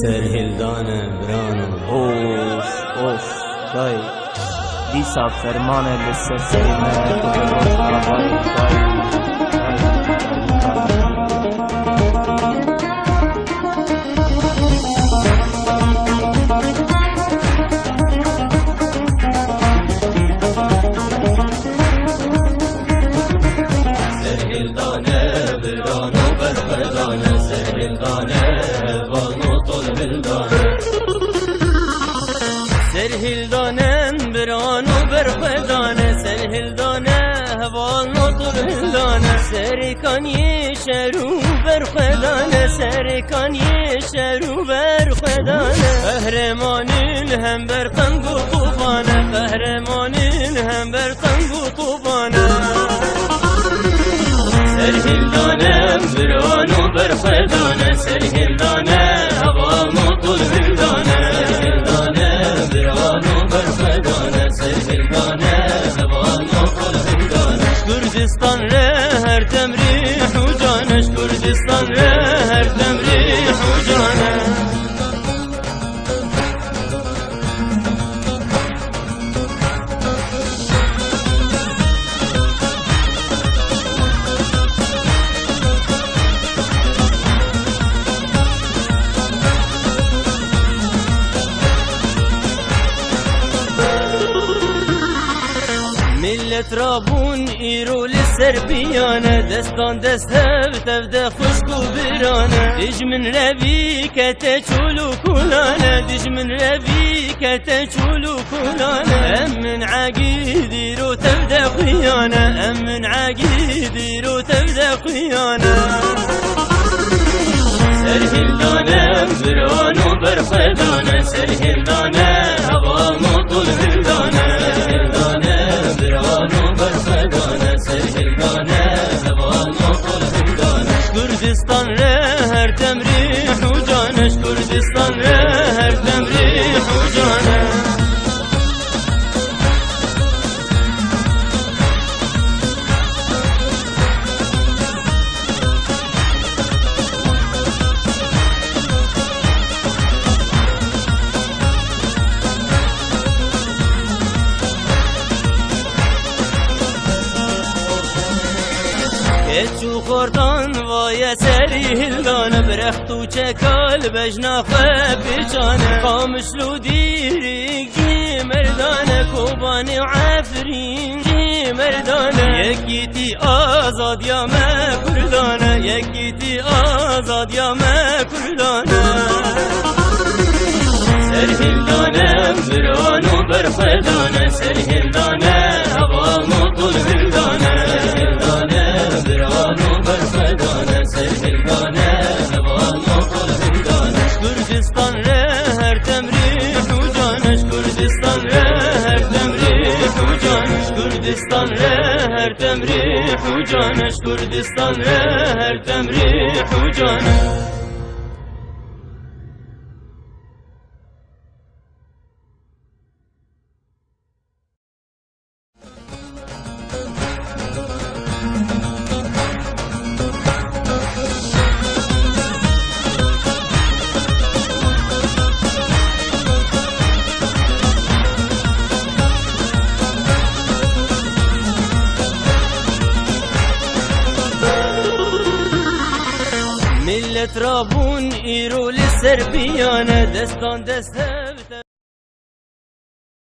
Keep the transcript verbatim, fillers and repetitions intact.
Serhildane birano. Of, of, day. Dîsa fermane li ser serê me, ku bi roj ava day. Serhildane birano berxwedane, serhildane hevalno tolhildane. Serhildane birano berxwedane, serhildane hevalno tolhildane. Serê kaniyê şer û berxwedane, serê kaniyê şer û berxwedane. Qehremanên hember qeng û qûfane, qehremanên hember qeng û qûfane. Serhildane birano berxwedane, serhildane hevalno tolhildane. Serhildane birano berxwedane, serhildane hevalno tolhildane. Kurdistan re her dem rîh û can e, Kurdistan re her dem rîh û can e. Millet rabûn îro li ser piyane, destan dest hev tev de xwişk û birane. Dijmin revî kete çol û kulane, dijmin revî kete çol û kulane. Em min egîd îro tev de xuyane, em min egîd îro tev de xuyane. Serhildane birano berxwedane, serhildane hevalno tolhildane. Serhildane birano berxwedane, serhildane hevalno tolhildane. Kurdistan re her dem rîh û can e, Kurdistan re her dem rîh û can e. Keç û xortan vaye serî hildane, bi rext û çeka li bejna xwe pêçane. Qamişlo dîrîk cihê merdane, Kobanê û Efrîn cihê merdane. Yekîtî azadiya me Kurdan e, yekîtî azadiya me Kurdan e. Serhildane birano berxwedane, serhildane hevalno tolhildane. Serhildane birano berxwedane, serhildane hevalno tolhildane. Kurdistan re her dem rîh û can e, Kurdistan re her dem rîh û can e, Kurdistan re her dem rîh û can e, Kurdistan re her dem rîh û can e. Millet rabûn îro li ser piyane, destan dest hev